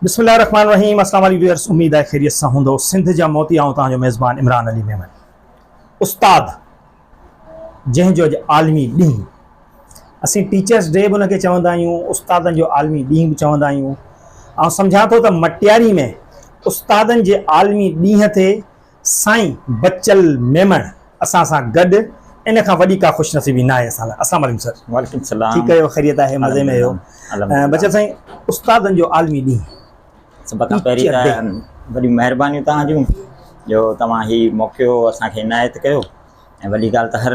بسم الله الرحمن الرحيم اسلام عليڪم ويورس اميد آهي خيريت سان هوندو سنڌ جا موتي آئون توهان جو ميزبان عمران علي ميمڻ استاد جنهن جو اڄ عالمي ڏينهن اسين ٽيچرس ڊي به ان کي چوندا آهيون استادن جو عالمي ڏينهن به چوندا آهيون آئون سمجهان ٿو ته مٽياري ۾ استادن جي عالمي ڏينهن تي سائين بچل ميمڻ اسان سان گڏ ان کان وڏي ڪا خوش نصيبي ناهي اسان لاء اسلام عليڪم سر. وعليڪم السلام. ٺيڪ آهيو خيريت آهي مزي ۾ آهيو بچل سائين استادن جو عالمي ڏينهن. سڀ کان پهرين ته وڏيون مهربانيون توهان جون جو توهان هي موقعو اسان کي عنايت ڪيو ۽ وڏي ڳالهه ته هر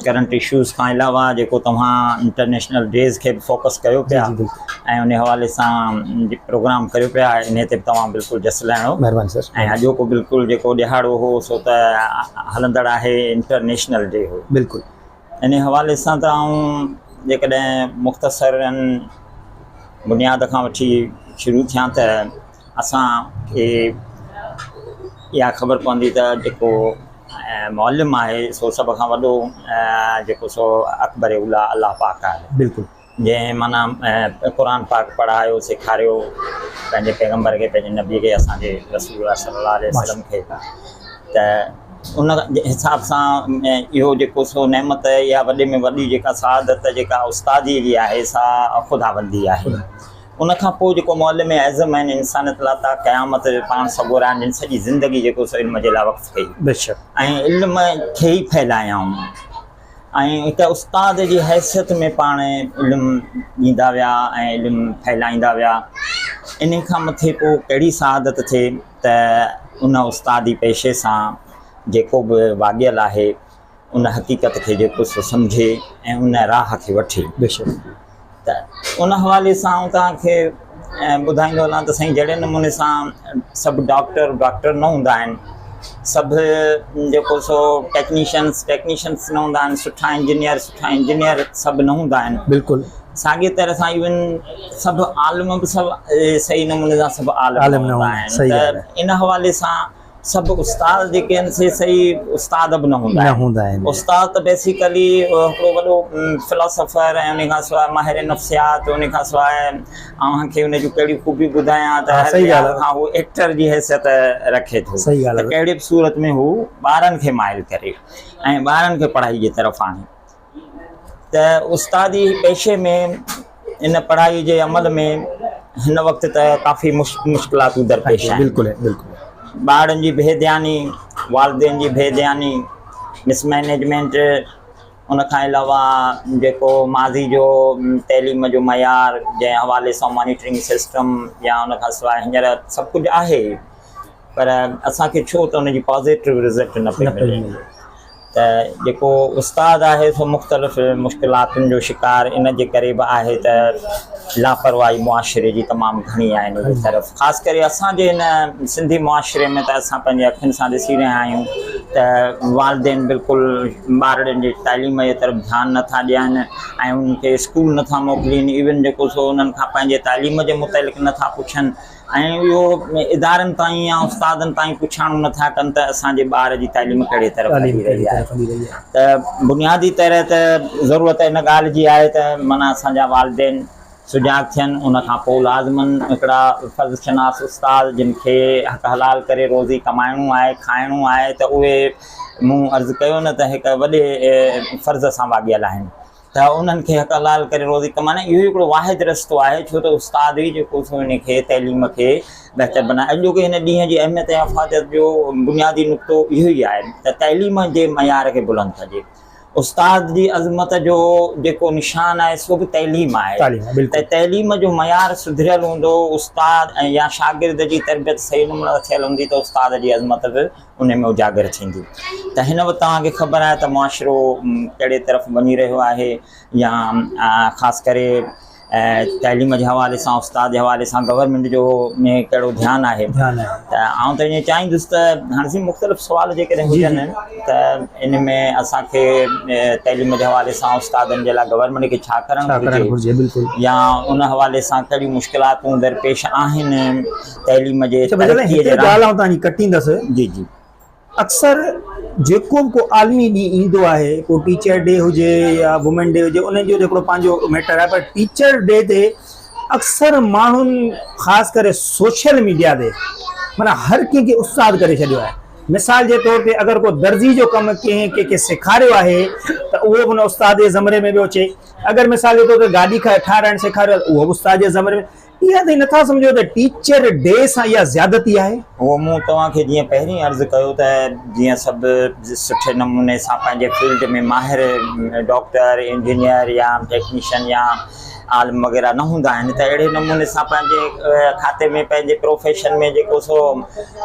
ڪرنٽ اشوز کان علاوه جيڪو توهان انٽرنيشنل ڊيز کي به فوڪس ڪيو پيا ۽ ان حوالي سان پروگرام ڪريو پيا ان تي به توهان بلڪل جس لهڻو مهرباني سر ۽ اڄوڪو بلڪل جيڪو ڏهاڙو هو سو ته هلندڙ آهي انٽرنيشنل ڊي هو بلڪل ان حوالي سان ته آئون جيڪڏهن مختصرن بنياد کان وٺي شروع ٿيان ته اسان کي اها خبر پوندي ته جيڪو معلم آهي سو سڀ کان وڏو جيڪو سو اڪبر اولا الله پاڪ آهي بلڪل جنهن معنيٰ قرآن پاڪ پڙهايو سيکاريو پنهنجي پيغمبر کي پنهنجي نبي کي اسان جي رسول الله صلي الله عليه وسلم کي ته ان حساب سان اهو جيڪو سو نعمت يا وڏي ۾ وڏي جيڪا سعادت جيڪا استادي جي آهي سا خداوندي آهي ان کان پوء جيڪو معلم اعظم آهن انسانيت لاء تا قيامت پاڻ سڳورا آهن جن سڄي زندگي جيڪو سو علم جي لاء وقف ڪئي بيشڪ ۽ علم کي ئي ڦهلايائون ۽ هڪ استاد جي حيثيت ۾ پاڻ علم ڏيندا ويا ۽ علم ڦهلائيندا ويا ان کان مٿي پوء ڪهڙي سعادت ٿئي ته ان استادي پيشي سان جيڪو به واڳيل آهي ان حقيقت کي جيڪو سو سمجهي ۽ ان راهه کي وٺي. بيشڪ. ته ان حوالي سان آئون توهان کي ٻڌائيندو هلان ته سائين جهڙي نموني سان سڀ ڊاڪٽر ڊاڪٽر نه هوندا آهن سڀ جيڪو سو ٽيڪنيشنس ٽيڪنيشنس نه هوندا آهن سٺا انجنيئر سٺا انجنيئر سڀ نه هوندا آهن بلڪل ساڳي طرح سان ايون سڀ عالم به سڀ صحيح نموني سان سڀ عالم نه هوندا آهن ته ان حوالي سان سڀ استاد جيڪي آهن سي صحيح استاد به نه هوندا نه هوندا آهن استاد ته بيسيڪلي هڪڙو وڏو فلاسافر ۽ ان کان سواء ماهر نفسيات ان کان سواء اوهان کي ان جون ڪهڙيون خوبيون ٻڌايان ته هر لحاظ کان هو ايڪٽر جي حيثيت رکي ٿو ته ڪهڙي به صورت ۾ هو ٻارن کي مائل ڪري ۽ ٻارن کي پڙهائي جي طرف آڻي ته استادي پيشي ۾ ان پڙهائي جي عمل ۾ هن وقت ته ڪافي مشڪلاتون درپيش آهن بلڪل بلڪل ٻارڙن جي بي ڌياني والدين جي بي ڌياني مس مئنيجمينٽ ان کان علاوه جيڪو ماضي جو تعليم جو معيار جنهن حوالي سان مانيٽرنگ سسٽم يا ان کان سواء هينئر سڀ ڪجهه آهي پر اسان کي ڇو ته ان جي پازيٽو رزلٽ نه پئي ملي ته جيڪو استاد آهي سو مختلف مشڪلاتن جو شڪار ان جي ڪري به آهي ته لاپرواهي معاشري جي تمام گهڻي آهي ان جي طرف خاص ڪري اسان جي هن سنڌي معاشري ۾ ته اسان پنهنجي اکين سان ڏسي رهيا آهيون ته والدين بلڪل ٻارڙن جي تعليم جي طرف ڌيان نٿا ڏين ۽ انهن کي اسڪول نٿا موڪلين ايون جيڪو سو انهن کان پنهنجي تعليم جي متعلق نٿا پڇن ۽ اهو ادارن تائين يا استادن تائين پڇاڻو نٿا ڪن ته اسان جي ٻار جي تعليم ڪهڙي طرف هلي رهي آهي ته بنيادي طرح ته ضرورت ان ڳالهه جي آهي ته معنيٰ اسان جا والدين سجاڳ ٿين ان کان پوء لازمن هڪڙا فرض شناس استاد جن کي حق حلال ڪري روزي ڪمائڻو آهي کائڻو آهي ته اهي مون عرض ڪيو نه ته هڪ وڏي فرض سان واڳيل آهن ته انهن کي حق حلال ڪري روزي ڪمائڻ اهو ئي هڪڙو واحد رستو آهي ڇو ته استاد ئي جيڪو سو ان کي تعليم کي بهتر بنائي اڄوڪي هن ڏينهن جي اهميت ۽ افاديت جو بنيادي نقطو اهو ئي آهي ته تعليم جي معيار کي بلند ڪجي استاد جي عظمت جو جيڪو نشان آهي سو به تعليم آهي ته تعليم جو معيار سڌريل هوندو استاد ۽ يا شاگرد جي تربيت صحيح نموني سان ٿيل هوندي ته استاد جي عظمت به ان ۾ اجاگر ٿيندي ته هن وقت توهان کي خبر آهي ته معاشرو ڪهڙي طرف وڃي رهيو آهي يا خاص ڪري تعليم جي حوالي سان استاد جي حوالي سان گورنمينٽ جو ۾ ڪهڙو ڌيان آهي ته آئون ته ائين چاهيندس ته هاڻي سائين مختلف سوال جيڪڏهن هجن ته ان ۾ اسان کي تعليم جي حوالي سان استادن جي لاء گورنمينٽ کي ڇا ڪرڻ گهرجي يا ان حوالي سان ڪهڙيون مشڪلاتون درپيش آهن تعليم جي اچا بجل ترقي هتي جي ڳالهه آئون توهان جي ڪٽيندس. جي جي. اڪثر جيڪو به ڪو عالمي ڏينهن ايندو آهي ڪو ٽيچر ڊي هجي يا وومين ڊي هجي انهن جو ته هڪڙو پنهنجو ميٽر آهي پر ٽيچر ڊي تي اڪثر ماڻهن خاص ڪري سوشل ميڊيا تي معنيٰ هر ڪنهن کي استاد ڪري ڇڏيو آهي. مثال جي طور تي اگر ڪو درزي جو ڪم ڪنهن ڪنهن کي سيکاريو آهي ته اهو به ان استاد جي زمري ۾ پيو اچي. اگر مثال جي طور تي گاڏي ٺاهرائڻ سيکاريو آهي ته اهو به استاد جي زمري ۾. اها تائين نٿا سمجهو ته ٽيچر ڊي سان اها زيادتي آهي؟ اهو مون توهان کي جيئن پهرين عرض ڪيو ته جيئن سڀ سٺي نموني سان پنهنجي فيلڊ ۾ ماهر ڊاڪٽر، انجنيئر يا ٽيڪنيشن يا عالم وغيره نه هوندا آهن ته اهڙي نموني سان پنهنجي کاتي ۾ پنهنجي پروفيشن ۾ جيڪو سو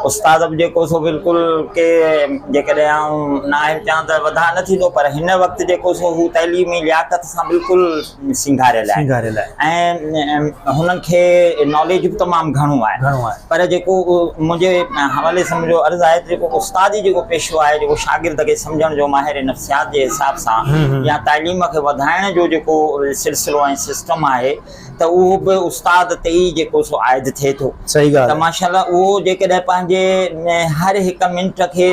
استاد به جيڪو سو بلڪل ڪي جيڪڏهن آئون نااهل چوان ته وڌاء نه ٿيندو پر هن وقت جيڪو سو هو تعليمي لياقت سان بلڪل سينگاريل آهي سينگاريل آهي ۽ هنن کي ناليج به تمام گهڻو آهي گهڻو آهي پر جيڪو منهنجي حوالي سان منهنجو عرض آهي ته جيڪو استادي جيڪو پيشو آهي جيڪو شاگرد کي سمجهڻ جو ماهر نفسيات جي حساب سان يا تعليم کي وڌائڻ جو جيڪو سلسلو ۽ سسٽم آهي ته اهو به استاد تي ئي جيڪو سو عائد ٿئي ٿو صحيح ڳالهه ته ماشاء الله اهو جيڪڏهن پنهنجي هر هڪ منٽ کي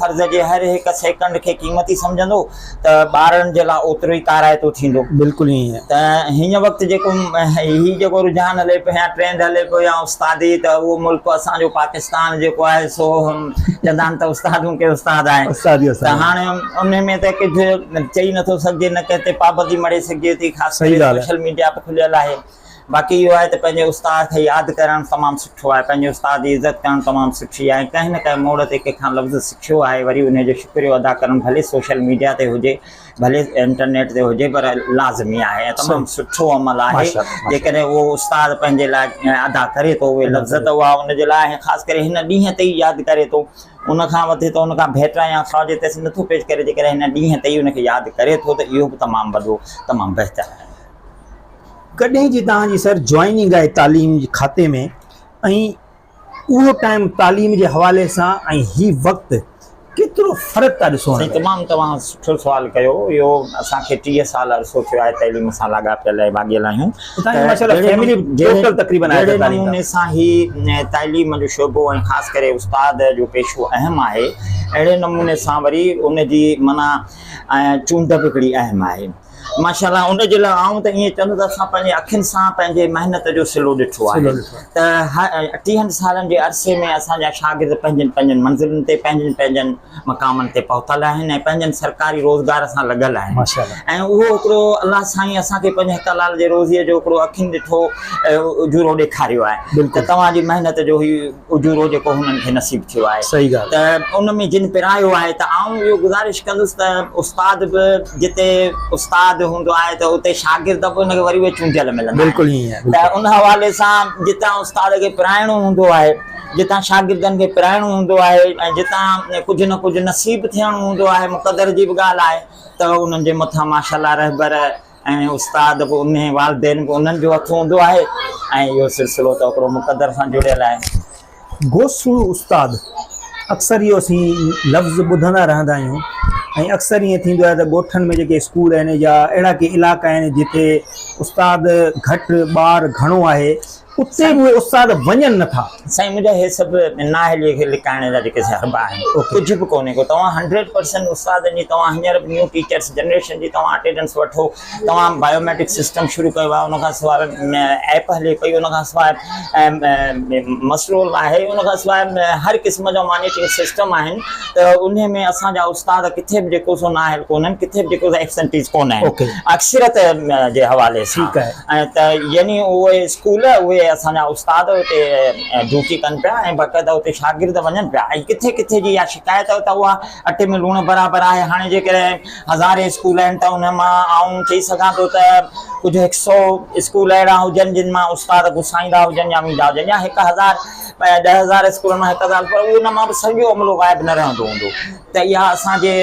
فرض جي هر هڪ سيڪنڊ کي قيمتي سمجهندو ته ٻارڙن جي لاء اوترو ئي ڪارائتو ٿيندو. بلڪل ائين. ته هن وقت جيڪو هي جيڪو رجحان هلي پيو يا ٽرينڊ هلي پيو يا استادي ته اهو ملڪ اسان جو پاڪستان جيڪو آهي سو چوندا آهن ته استادون ڪي استاد آهن استاد ئي استاد ته هاڻي ان ۾ ته ڪجهه چئي نٿو سگهجي نه ڪنهن تي پابندي مڙهي سگهجي ٿي خاص ڪري سوشل ميڊيا به کليل آهي باقي اهو آهي ته پنهنجي استاد کي ياد ڪرڻ تمام سٺو آهي پنهنجي استاد جي عزت ڪرڻ تمام سٺي آهي ڪنهن نه ڪنهن موڙ تي ڪنهن کان لفظ سکيو آهي وري ان جو شڪريو ادا ڪرڻ ڀلي سوشل ميڊيا تي هجي ڀلي انٽرنيٽ تي هجي پر لازمي آهي ۽ تمام سٺو عمل آهي جيڪڏهن اهو استاد پنهنجي لاء ادا ڪري ٿو اهي لفظ ته اها ان جي لاء آهي خاص ڪري هن ڏينهن تي ئي ياد ڪري ٿو ان کان وڌي ته ان کان ڀيٽا يا خراج تحسين نٿو پيش ڪري جيڪڏهن هن ڏينهن تي ئي ان کي ياد ڪري ٿو ته اهو به تمام وڏو تمام بهتر آهي. ڪڏهن جي توهان جي سر جوائننگ آهي تعليم جي کاتي ۾ ۽ اهو ٽائيم تعليم جي حوالي سان ۽ هي وقت ڪيترو فرق ٿا ڏسو سائين تمام توهان سٺو سوال ڪيو اهو اسان کي 30 سال عرصو ٿيو آهي تعليم سان لاڳاپيل ۽ واڳيل آهيون جهڙي نموني سان هي تعليم جو شعبو ۽ خاص ڪري استاد جو پيشو اهم آهي اهڙي نموني سان وري ان جي معنيٰ چونڊ به هڪڙي اهم آهي ماشاء الله ان جي لاء آئون ته ائين چوندس ته اسان پنهنجي اکين سان پنهنجي محنت جو صلو ڏٺو آهي ته ٽيهن سالن جي عرصي ۾ اسان جا شاگرد پنهنجن پنهنجن منزلن تي پنهنجن پنهنجن مقامن تي پهتل آهن ۽ پنهنجن سرڪاري روزگار سان لڳل آهن ۽ اهو هڪڙو الله سائين اسان کي پنهنجي حق حلال جي روزيء جو هڪڙو اکين ڏٺو اجورو ڏيکاريو آهي ته توهان جي محنت جو هي اجورو جيڪو هنن کي نصيب ٿيو آهي صحيح ڳالهه ته ان ۾ جن پرايو آهي ته آئون اهو گذارش ڪندس ته استاد به جتي استاد هوندو آهي ته اتي شاگرد به ان کي وري اهي چونڊيل ملندا بلڪل ائين آهي ته ان حوالي سان جتان استاد کي پرائڻو هوندو آهي جتان شاگردن کي پرائڻو هوندو آهي ۽ جتان ڪجهه نه ڪجهه نصيب ٿيڻو هوندو آهي مقدر جي به ڳالهه آهي ته انهن جي مٿان ماشاءالله رهبر ۽ استاد به انهي والدين به انهن جو هٿ هوندو آهي ۽ اهو سلسلو ته هڪڙو مقدر سان جڙيل آهي. گوسڙو استاد اڪثر اهو اسين لفظ ٻڌندا رهندا آهيون ۽ اڪثر ائين ٿيندو آهي ته ڳوٺن ۾ جيڪي اسڪول آهن يا اهڙا ڪي علائقا آهن جتي استاد گهٽ ٻار گهڻو آهي اتي به اهي استاد وڃن نه ٿا. سائين منهنجا هي سڀ نااهلي کي لڪائڻ جا جيڪي سي حربا آهن ڪجهه به ڪونهي ڪو توهان هنڊريڊ پرسنٽ استادن جي توهان هينئر به نيو ٽيچرس جنريشن جي توهان اٽينڊنس وٺو توهان بايوميٽرڪ سسٽم شروع ڪيو آهي ان کان سواء ايپ هلي پئي ان کان سواء مسئلو آهي ان کان سواء هر قسم جا مانيٽرنگ سسٽم آهن ته انهي ۾ اسان جا استاد ڪٿي به جيڪو سو نااهل ڪونهن ڪٿي به جيڪو سو ايبسنٽيز ڪونه آهن اڪثريت جي حوالي سان ۽ ته يعني اهي اسڪول اهي اسان جا استاد اتي ڊيوٽي ڪن پيا ۽ باقاعده اتي شاگرد وڃن پيا ۽ ڪٿي ڪٿي جي اها شڪايت ته اها اٽي ۾ لوڻ برابر آهي هاڻي جيڪڏهن هزارين اسڪول آهن ته ان مان آئون چئي سگهان ٿو ته ڪجهه هڪ سو اسڪول اهڙا هجن جن مان استاد گسائيندا هجن يا ويندا هجن يا هڪ هزار 10,000 اسڪولن مان 1000 پر ان مان به سڄو عملو غائب نه رهندو هوندو ته اها اسان جي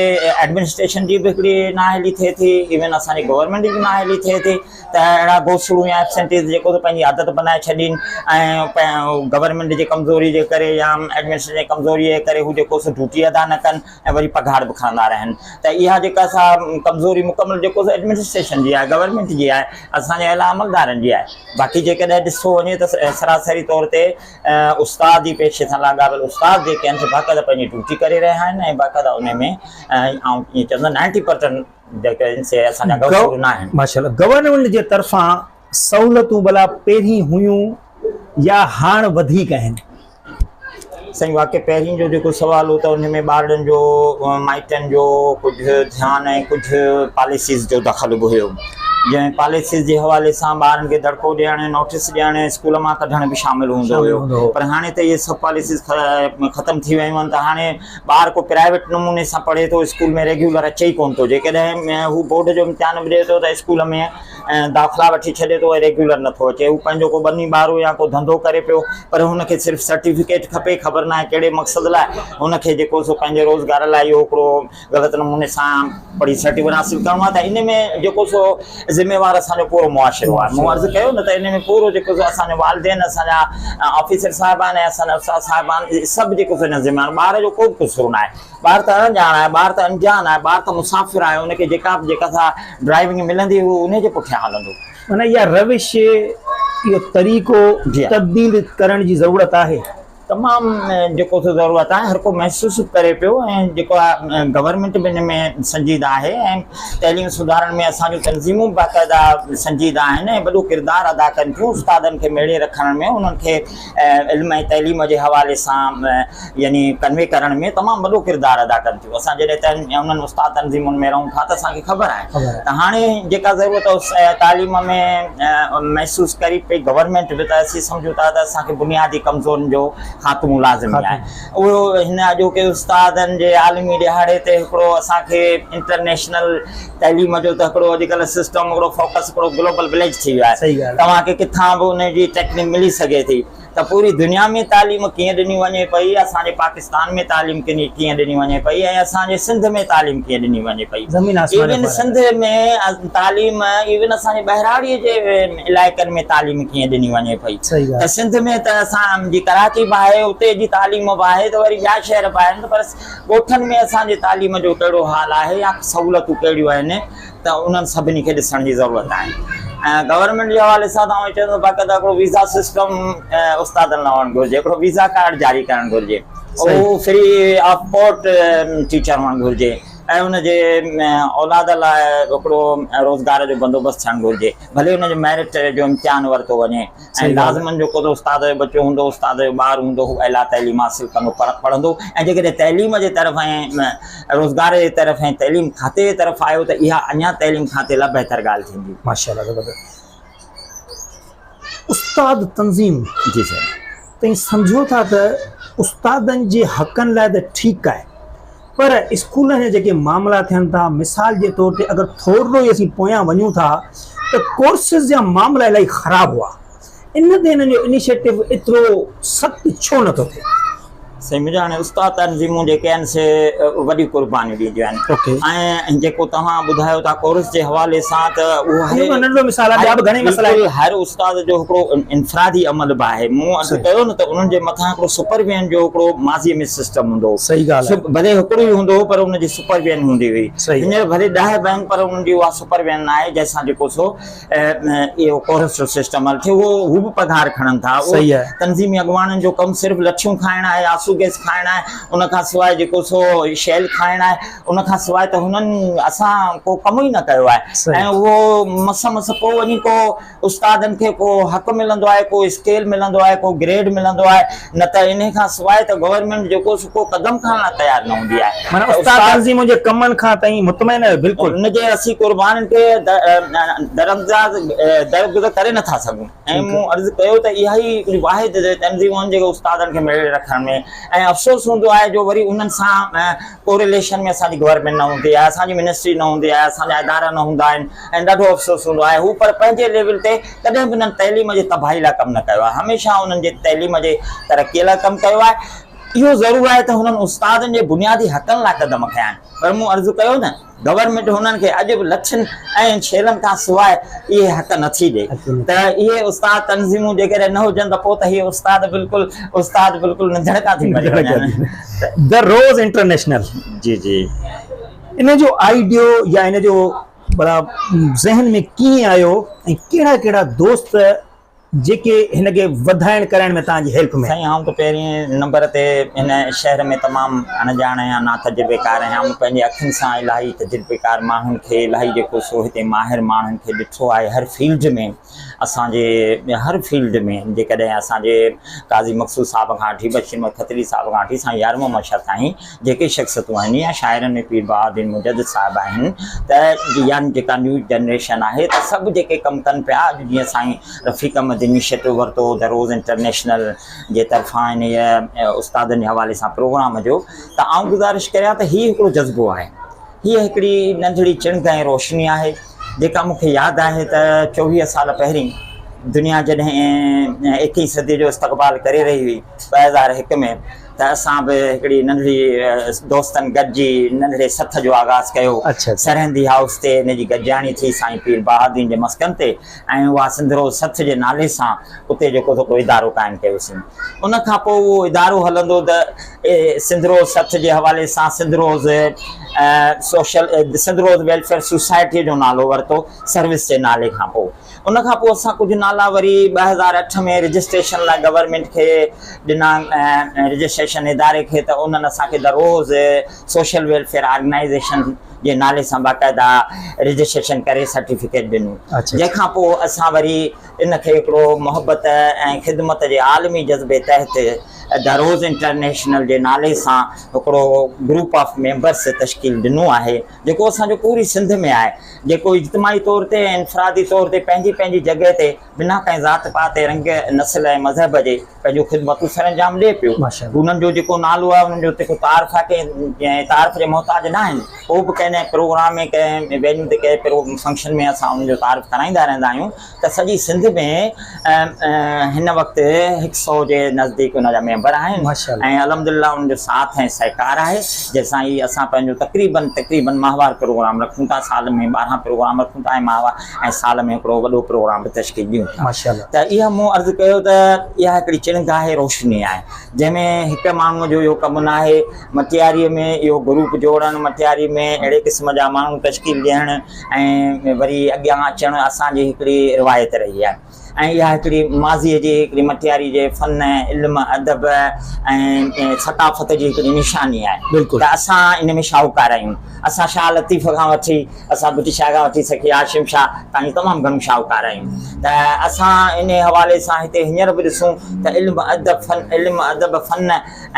ايڊمنسٽريشن جي به هڪڙي نااهلي ٿئي ٿي ايون اسان جي گورنمينٽ جي به نااهلي ٿئي ٿي ته اهڙا گوسڙو يا ايبسنٽيز جيڪو ته پنهنجي عادت بنائي ڇڏين ۽ گورنمينٽ جي ڪمزوري جي ڪري يا ايڊمنسٽريشن جي ڪمزوري جي ڪري هو جيڪو سو ڊيوٽي ادا نه ڪن ۽ وري پگهار به کڻندا رهن ته اها جيڪا سا ڪمزوري مڪمل جيڪو سو ايڊمنسٽريشن جي آهي گورنمينٽ جي آهي اسان جي اعليٰ عملدارن جي آهي باقي جيڪڏهن ڏسو وڃي ته سراسري طور تي استاد جي پيشي سان لاڳاپيل استاد جيڪي آهن سي باقاعده پنهنجي ڊيوٽي ڪري رهيا آهن ۽ باقاعده ان ۾ آئون ائين چوندس 90% جيڪي آهن سي اسان جا گورنر نه آهن. ماشاءالله گورنمينٽ جي طرفان سهولتون ڀلا پهرين هيون يا هاڻ وڌيڪ آهن؟ سائين واقعي پهرين جو جيڪو سوال هو ته ان ۾ ٻارڙن جو مائٽن جو ڪجهه ڌيان ۽ ڪجهه پاليسيز جو دخل به هيو جنهن پاليسيز جي حوالي سان ٻارن کي دڙڪو ڏيڻ نوٽس ڏيڻ اسڪول مان ڪڍڻ به شامل هوندو هيو پر هاڻي ته اهي سڀ پاليسيز ختم ٿي ويون آهن ته هاڻي ٻار ڪو پرائيويٽ نموني سان پڙهي ٿو اسڪول ۾ ريگيولر اچي ئي ڪونه ٿو جيڪڏهن هو بورڊ جو امتحان به ڏئي ٿو ته اسڪول ۾ داخلا وٺي ڇڏي ٿو ۽ ريگيولر نٿو اچي هو پنهنجو ڪو ٻني ٻارو يا ڪو ڌنڌو ڪري پيو پر هن کي صرف سرٽيفڪيٽ کپي خبر ناهي ڪهڙي مقصد لاء هن کي جيڪو سو پنهنجي روزگار لاء اهو هڪڙو غلط نموني سان پڙهي سرٽيفڪيٽ حاصل ڪرڻو آهي ته ان ۾ جيڪو سو ذميوار اسان جو پورو معاشرو آهي مون عرض ڪيو نه ته ان ۾ پورو جيڪو سو اسان جو والدين اسان جا آفيسر صاحبان ۽ اسان جا استاد صاحبان سڀ جيڪو سو ان ذميوار ٻار جو ڪو به قصور ناهي ٻار ته اڻ ڄاڻ آهي، ٻار ته انجان آهي، ٻار ته مسافر آهي، ان کي جيڪا به جيڪا سا ڊرائيونگ ملندي هو انهي جي پٺيان هلندو. معنيٰ اها روش، اهو طريقو تبديل ڪرڻ جي ضرورت آهي. تمام جيڪو سو ضرورت آهي، هر ڪو محسوس به ڪري پيو ۽ جيڪو آهي گورنمينٽ به ان ۾ سنجيده آهي ۽ تعليم سڌارڻ ۾ اسان جون تنظيمون به باقاعده سنجيده آهن ۽ وڏو ڪردار ادا ڪن ٿيون استادن کي ميڙي رکڻ ۾ انهن کي علم ۽ تعليم جي حوالي سان يعني ڪنوي ڪرڻ ۾ تمام وڏو ڪردار ادا ڪن ٿيون اسان جڏهن ته انهن استاد تنظيمن ۾ رهون ٿا ته اسان کي خبر آهي ته هاڻي جيڪا ضرورت تعليم ۾ محسوس ڪري پئي گورنمينٽ به ته اسين سمجهون ٿا ته اسان کي بنيادي ڪمزورين جو خاتمو لازمي آهي اهو هن اڄوڪي استادن جي عالمي ڏهاڙي تي هڪڙو اسان کي انٽرنيشنل تعليم جو ته هڪڙو اڄڪلهه سسٽم هڪڙو فوڪس هڪڙو گلوبل وليج ٿي ويو آهي توهان کي ڪٿان به ان جي ٽيڪنڪ ملي سگهي ٿي ته پوري دنيا ۾ تعليم ڪيئن ڏني وڃي پئي اسان جي پاڪستان ۾ تعليم ڪيئن ڏني وڃي پئي ۽ اسان جي سنڌ ۾ تعليم ڪيئن ڏني وڃي پئي ايون سنڌ ۾ تعليم ايون اسان جي ٻهراڙي جي علائقن ۾ تعليم ڪيئن ڏني وڃي پئي ته سنڌ ۾ ته اسان جي ڪراچي به آهي اتي جي تعليم به آهي ته وري ٻيا شهر به آهن پر ڳوٺن ۾ اسان جي تعليم جو ڪهڙو حال آهي يا سهولتون ڪهڙيون آهن ته انهن سڀني کي ڏسڻ جي ضرورت آهي ۽ گورنمينٽ جي حوالي سان ته آئون چوندس باقاعده هڪڙو ويزا سسٽم استادن لاء هئڻ گهرجي هڪڙو ويزا ڪارڊ جاري ڪرڻ گهرجي اهو فري آف ڪورٽ ٽيچر هئڻ گهرجي ۽ ان جي اولاد لاء هڪڙو روزگار جو بندوبست ٿيڻ گهرجي ڀلي ان جو ميرٽ جو امتحان ورتو وڃي ۽ لازمن جو ڪو ته استاد جو ٻچو هوندو، استاد جو ٻار هوندو، هو اعليٰ تعليم حاصل ڪندو، پڙهندو ۽ جيڪڏهن تعليم جي طرف ۽ روزگار جي طرف ۽ تعليم کاتي جي طرف آيو ته اها اڃا تعليم کاتي لاء بهتر ڳالهه ٿيندي. ماشاءالله زبردست استاد تنظيم جي سر. تئين سمجهو ٿا ته استادن جي حقن لاء ته ٺيڪ آهي پر اسڪولن جا جيڪي معاملا ٿين ٿا مثال جي طور تي اگر ٿورڙو ئي اسين پويان وڃون ٿا ته ڪورسز جا معاملا الاهي خراب هئا ان تي هنن جو انيشيٽو ايترو سخت ڇو نٿو ٿئي؟ سائين منهنجا هاڻي استاد تنظيمون جيڪي آهن سي وڏيون قربانيون ڏينديون آهن ۽ جيڪو توهان ٻڌايو ٿا ڪورس جي حوالي سان ته اهو اهو ننڍڙو مثال آهي ٻيا به گهڻي مسئلا آهن هر استاد جو هڪڙو انفرادي عمل به آهي مون عرض ڪيو نه ته انهن جي مٿان هڪڙو سپرويزن جو هڪڙو ماضي ۾ سسٽم هوندو هو صحيح ڳالهه آهي ڀلي هڪڙو ئي هوندو هو پر ان جي سپرويزن هوندي هئي هينئر ڀلي 10 به آهن پر انهن جي اها سپرويزن نه آهي جنهن سان جيڪو سو اهو ڪورس جو سسٽم هل ٿيو اهو هو به پگهار کڻن ٿا صحيح آهي تنظيمي اڳواڻن جو ڪم صرف لٺيون کائڻ آهي آسو گيس کائڻ آهي ان کان سواء جيڪو سو شيل کائڻ آهي ان کان سواء ته هنن اسان ڪو ڪم ئي نه ڪيو آهي ۽ اهو مس مس پوء وڃي ڪو استادن کي ڪو حق ملندو آهي، ڪو اسڪيل ملندو آهي، ڪو گريڊ ملندو آهي، نه ته انهي کان سواء ته گورنمينٽ جيڪو سو ڪو قدم کڻڻ لاء تيار نه هوندي آهي. معنيٰ استاد تنظيمن جي ڪمن کان تائين مطمئن آهيو؟ بلڪل. ان جي اسين قربانين کي درانداز درگذر ڪري نه ٿا سگهون ۽ مون عرض ڪيو ته اها ئي هڪڙي واحد تنظيم آهن جيڪي استادن کي ميڙي رکڻ ۾ ۽ افسوس هوندو آهي جو وري انهن سان ڪوريليشن ۾ اسان جي گورنمينٽ نه هوندي آهي، اسان جي منسٽري نه هوندي آهي، اسان جا ادارا نه هوندا آهن ۽ ڏاڍو افسوس هوندو آهي. هو پر پنهنجي ليول تي ڪڏهن به انهن تعليم جي تباهي لاء ڪم نه ڪيو آهي، هميشه انهن جي تعليم جي ترقي لاء ڪم ڪيو آهي. اهو ضرور آهي ته هنن استادن جي بنيادي حقن لاء قدم کنيا آهن پر مون عرض ڪيو نه گورنمينٽ هنن کي اڄ به لٺين ۽ ڇيلن کان سواء اهي حق نه ٿي ڏئي ته اهي استاد تنظيمون جيڪڏهن نه هجن ته پوء ته هي استاد بلڪل استاد بلڪل ننڌڻڪا ٿي مري وڃن. The rose international جي جي. ان جو آئيڊيو يا ان جو ڀلا ذهن ۾ ڪيئن آيو ۽ ڪهڙا ڪهڙا دوست جيڪي هن کي وڌائڻ ڪرائڻ ۾ توهان جي هيلپ ۾. سائين آئون ته پهرين نمبر تي هن شهر ۾ تمام اڻ ڄاڻ آهيان ناتجربيڪار آهيان مون پنهنجي اکين سان الاهي تجربيڪار ماڻهن کي الاهي جيڪو سو هتي ماهر ماڻهن کي ڏٺو آهي هر فيلڊ ۾ اسان جي هر فيلڊ ۾ جيڪڏهن اسان جي قاضي مقصود صاحب کان وٺي بشير احمد کتري صاحب کان وٺي سائين يار محمد شاهه تائين جيڪي شخصيتون آهن يا شاعرن ۾ پير بهاءالدين مجدد صاحب آهن ته يا جيڪا نيو جنريشن آهي ته سڀ جيڪي ڪم ڪن پيا اڄ جيئن سائين رفيق احمد انيشيٽو ورتو the روز انٽرنيشنل جي طرفان انهيء استادن جي حوالي سان پروگرام جو ته آئون گذارش ڪريان ته هي هڪڙو جذبو آهي هيء هڪڙي ننڍڙي چڻگ ۽ روشني آهي، جيڪا مون کي ياد آهي ته 24 سال پهرين دنيا جڏهن ايڪيهين صديء جو استقبال ڪري رهي هئي، 2001 ۾، ته اسان به هڪڙي ننڍڙي دوستن گڏجي ننڍڙي سٿ جو آغاز ڪيو. سرهندي هائوس تي ان جي گڏجاڻي ٿي سائين پير بهاءالدين جي مسڪن تي ۽ اها سنڌ روز سٿ جي نالي سان اتي جيڪو سو ڪو ادارو قائم ڪيوسين. ان کان پوء اهو ادارو هلندو ته سنڌ روز سٿ جي حوالي سان سنڌ روز سوشل سنڌ روز ويلفيئر سوسائٽيء جو نالو ورتو سروس جي نالي کان پوء ان کان پوء اسان ڪجهه نالا وري 2008 ۾ رجسٽريشن لاء گورنمينٽ کي ڏنا رجسٽريشن اداري کي ته انهن اسان کي the rose social welfare organisation جي نالي سان باقاعده رجسٽريشن ڪري سرٽيفڪيٽ ڏنو جنهن کان پوء اسان وري ان کي هڪڙو محبت ۽ خدمت جي عالمي جذبي تحت the rose international جي نالي سان هڪڙو گروپ آف ميمبرس تشڪيل ڏنو آهي جيڪو اسان جو پوري سنڌ ۾ آهي جيڪو اجتماعي طور تي ۽ انفرادي طور تي پنهنجي پنهنجي جڳهه تي بنا ڪنهن ذات پات رنگ نسل ۽ مذهب جي پنهنجون خدمتون سرانجام ڏئي پيو انهن جو جيڪو نالو آهي انهن جو جيڪو تعارف آهي ڪنهن تعارف جي محتاج نه آهن پوء به ڪنهن پروگرام ۾ ڪنهن وينيو تي ڪنهن فنڪشن ۾ اسان انهن جو تعارف ڪرائيندا رهندا آهيون ته سڄي سنڌ ۾ هن وقت هڪ سئو جي نزديڪ ان جا ميمبر آهن ۽ الحمد لله انهن جو ساٿ ۽ سهڪار آهي جنهن سان ئي اسان پنهنجو تقريبن تقريبن ماهوار پروگرام رکون ٿا سال ۾ 12 پروگرام رکون ٿا ۽ ماهوار ۽ سال ۾ هڪڙو وڏو پروگرام به تشڪيل ڏيون ٿا ته اها مون عرض ڪيو ته اها هڪڙي چڻنگ آهي روشني آهي جنهن ۾ هڪ ماڻهوء جو اهو ڪم ناهي مٽياريء ۾ اهو گروپ جوڙڻ مٽياري ۾ اهڙي قسم جا ماڻهو تشڪيل ڏيڻ ۽ وري اڳيان اچڻ اسان جي هڪڙي روايت رهي آهي ۽ اها هڪڙي ماضيء جي هڪڙي مٽياري جي فن، علم، ادب ۽ ثقافت جي هڪڙي نشاني آهي ته اسان ان ۾ شاهوڪار آهيون. اسان شاهه لطيف کان وٺي اسان ڀٽي شاهه کان وٺي سخي هاشم شاهه تائين تمام گهڻو شاهوڪار آهيون ته اسان ان حوالي سان هتي هينئر به ڏسون ته علم، ادب، فن، علم، ادب، فن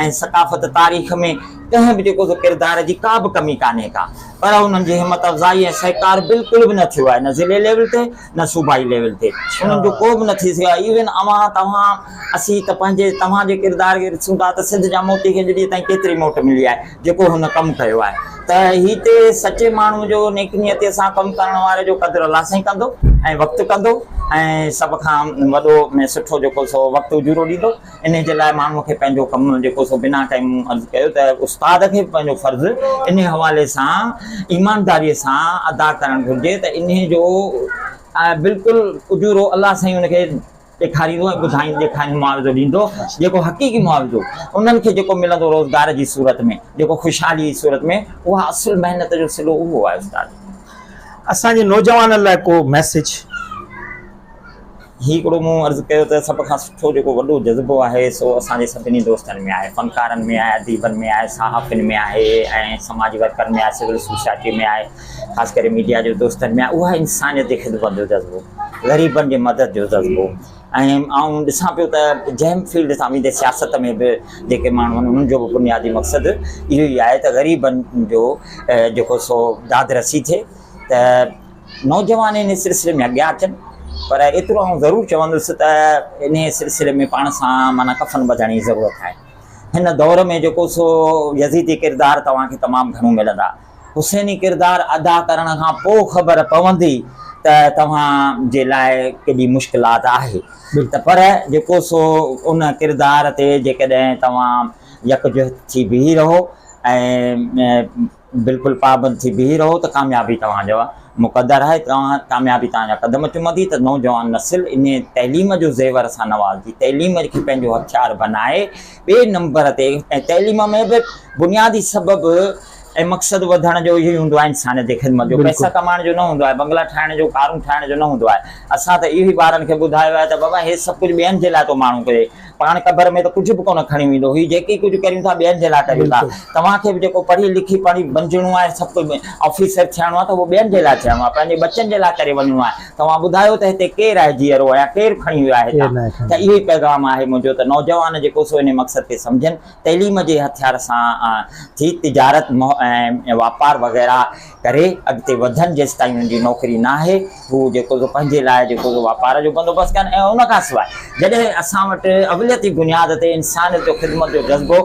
۽ ثقافت تاريخ ۾ ڪنهن به جيڪو سو ڪردار جي ڪا به ڪمي ڪانهي ڪا. پر انهن جي همت افزائي ۽ سهڪار بلڪل به نه ٿيو آهي نه ضلعي ليول تي نه صوبائي ليول تي انهن جو ڪو به نه ٿي سگهيو آهي ايون اوهان توهان اسين ته پنهنجي توهان جي ڪردار کي ڏسون ٿا ته سنڌ جا موتي کي اڄ ڏينهن تائين ڪيتري موٽ ملي آهي جيڪو هن ڪم ڪيو آهي ته هي تي سچي ماڻهو جو نيڪ نيتي سان ڪم ڪرڻ واري جو قدر الله سائين ڪندو ۽ وقت ڪندو ۽ سڀ کان وڏو ۾ سٺو جيڪو سو وقت اجورو ڏيندو. انهي جي لاء ماڻهوء کي پنهنجو ڪم جيڪو سو بنا ڪنهن مون عرض ڪيو ته استاد کي به پنهنجو فرض انهي حوالي سان ايمانداريء سان ادا ڪرڻ گهرجي ته انهي جو بلڪل اجورو الله سائين ان کي ڏيکاريندو ۽ ٻڌائيندو ڏيکاريندو معاوضو ڏيندو جيڪو حقيقي معاوضو انهن کي جيڪو ملندو روزگار جي صورت ۾ جيڪو خوشحالي جي صورت ۾ اها اصل محنت جو صلو اهو آهي استاد. اسان جي نوجوانن لاء ڪو ميسيج؟ هي هڪڙو مون عرض ڪيو ته سڀ کان سٺو جيڪو وڏو جذبو آهي سو اسان جي سڀني دوستن ۾ آهي، فنڪارن ۾ آهي، اديبن ۾ آهي، صحافين ۾ آهي ۽ سماجي ورڪرن ۾ آهي، سول سوسائٽي ۾ آهي، خاص ڪري ميڊيا جي دوستن ۾ آهي، اهو آهي انسانيت جي خدمت جو جذبو، غريبن جي مدد جو جذبو ۽ آئون ڏسان پيو ته جنهن به فيلڊ سان ويندي سياست ۾ به جيڪي ماڻهو آهن انهن جو به بنيادي مقصد اهو ئي آهي ته غريبن جو جيڪو سو داد رسي ٿئي ته نوجوان ان سلسلي ۾ اڳيان اچن پر ايترو آئون ضرور چوندس ته انهي سلسلي ۾ پاڻ سان معنيٰ ڪفن ٻڌڻ جي ضرورت آهي. هن دور ۾ جيڪو سو يزيدي ڪردار توهان کي تمام گهڻو ملندا. حسيني ڪردار ادا ڪرڻ کان پوء خبر پوندي ته توهان جي لاء ڪيڏي مشڪلات آهي ته پر جيڪو سو ان ڪردار تي جيڪڏهن توهان يڪجهت ٿي بيهي رهو ۽ بلڪل پابند ٿي بيهي رهو ته ڪاميابي توهان جو مقدر آهي، توهان ڪاميابي توهان جا قدم چمندي ته نوجوان نسل انهي تعليم جو زيور سان نوازجي تعليم کي پنهنجو هٿيار بنائي ٻئي نمبر تي ۽ تعليم ۾ به بنيادي سبب ۽ مقصد وڌڻ جو اهو ئي هوندو آهي انسانيت جي خدمت جو، پئسا ڪمائڻ جو نه هوندو آهي، بنگلا ٺاهڻ جو، ڪارون ٺاهڻ جو نه هوندو آهي. اسان ته اهو ئي ٻارن کي ٻڌايو آهي ته بابا هي سڀ ڪجهه ٻين جي لاء ٿو ماڻهو ڪري، پاڻ قبر ۾ ته ڪجهه به ڪونه کڻي ويندو، هي جيڪي ڪجهه ڪريون ٿا ٻين جي لاء ڪريون ٿا. توهان کي به جيڪو پڙهي لکي پڙهي بنجڻو آهي، سڀ ڪجهه آفيسر ٿيڻو آهي ته اهو ٻين جي لاء ٿيڻو آهي، پنهنجي ٻچن جي لاء ڪري وڃڻو آهي. توهان ٻڌايو ته هتي ڪير آهي جيئرو يا ڪير کڻي ويو آهي هتان؟ ته اهو ئي پيغام آهي منهنجو ته نوجوان جيڪو سو انهي مقصد کي سمجهن، تعليم جي هٿيار سان ٿي تجارت ۽ واپار وغيره ڪري اڳتي وڌن جيستائين انهن جي نوڪري ناهي هو جيڪو سو پنهنجي لاء جيڪو سو واپار جو بندوبست ڪن ۽ ان کان سواء جڏهن اسان وٽ اوليتي بنياد تي انسانيت جو خدمت جو جذبو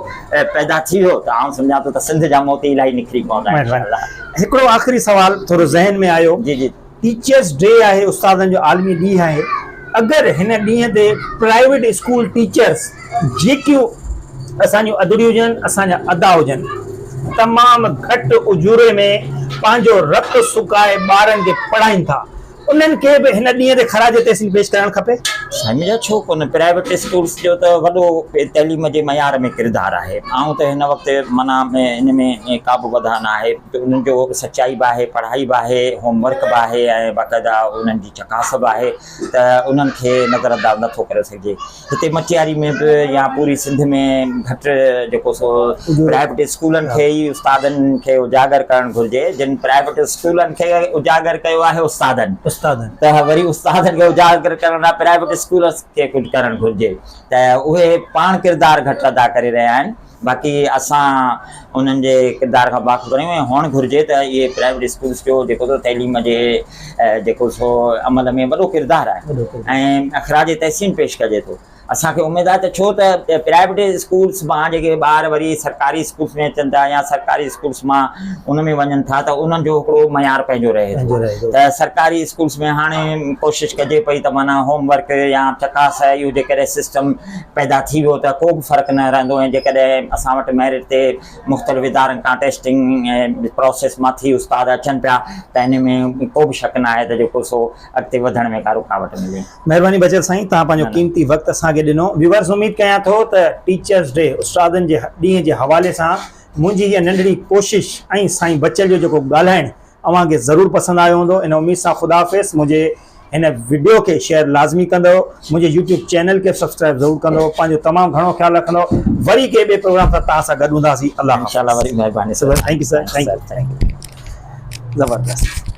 پيدا ٿي ويو ته آئون سمجهان ٿو ته سنڌ جا موتي الاهي نکري پوندا انشاء الله. هڪڙو آخري سوال ٿورو ذهن ۾ آيو. جي جي. ٽيچرس ڊي آهي استادن جو عالمي ڏينهن آهي اگر هن ڏينهن تي پرائيويٽ اسڪول ٽيچرس جيڪيون اسان جون ادڙيون هجن اسان جا ادا هجن تمام گهٽ اجوري ۾ پنهنجو رت سڪائي ٻارن کي پڙهائين ٿا انهن کي به هن ڏينهن تي خراج تحسين پيش ڪرڻ کپي. سائين منهنجا ڇو ڪونه پرائيويٽ اسڪولس جو ته وڏو تعليم جي معيار ۾ ڪردار آهي آئون ته هن وقت معنيٰ ان ۾ ڪا به وڌاء نه آهي انهن جو سچائي به آهي پڙهائي به آهي هوم ورڪ به آهي ۽ باقاعده انهن جي چڪاس به آهي ته انهن کي نظر انداز نٿو ڪري سگهجي هتي مٽياري ۾ به يا پوري سنڌ ۾ گهٽ جيڪو سو پرائيويٽ اسڪولن کي ئي استادن کي اجاگر ڪرڻ گهرجي جن پرائيويٽ اسڪولن کي اجاگر ڪيو آهي استادن استادن ته وري استادن کي اجاگر ڪرڻ لاء پرائيويٽ اسڪولن کي ڪجهه ڪرڻ گهرجي ته اهي پاڻ ڪردار گهٽ ادا ڪري رهيا آهن باقي اسان انهن جي ڪردار کان باخبر آهيون ۽ هئڻ گهرجي ته اهي پرائيويٽ اسڪولس جو جيڪو سو تعليم جي جيڪو سو عمل ۾ وڏو ڪردار آهي ۽ خراج تحسين پيش ڪجي ٿو اسان کي اميد آهي ته ڇو ته پرائيويٽ اسڪولس مان جيڪي ٻار وري سرڪاري اسڪولس ۾ اچن ٿا يا سرڪاري اسڪولس مان ان ۾ وڃن ٿا ته انهن جو هڪڙو معيار پنهنجو رهي ٿو ته سرڪاري اسڪولس ۾ هاڻي ڪوشش ڪجي پئي ته معنيٰ هوم ورڪ يا چڪاس اهو جيڪڏهن سسٽم پيدا ٿي ويو ته ڪو به فرق نه رهندو ۽ جيڪڏهن اسان وٽ ميرٽ تي مختلف ادارن کان ٽيسٽنگ ۽ پروسيس مان ٿي استاد اچن پيا ته ان ۾ ڪو به شڪ نه آهي ته جيڪو سو اڳتي وڌڻ ۾ ڪا رڪاوٽ ملي. مهرباني بچل سائين توهان پنهنجو قيمتي وقت اسان کي ڏنو. ويورز اميد ڪيان ٿو ته ٽيچرز ڊي استادن جي ڏينهن جي حوالي سان منهنجي هيء ننڍڙي ڪوشش ۽ سائين بچل جو جيڪو ڳالهائڻ اوهان کي ضرور پسند آيو هوندو ان اميد سان خدا حافظ منهنجي هن وڊيو کي شيئر لازمي ڪندو منهنجي يوٽيوب چينل کي سبسڪرائب ضرور ڪندو پنهنجو تمام گهڻو خيال رکندو وري ڪنهن ٻئي پروگرام سان توهان سان گڏ هونداسين الله انشاءالله وري مهرباني sir thank you sir thank you زبردست.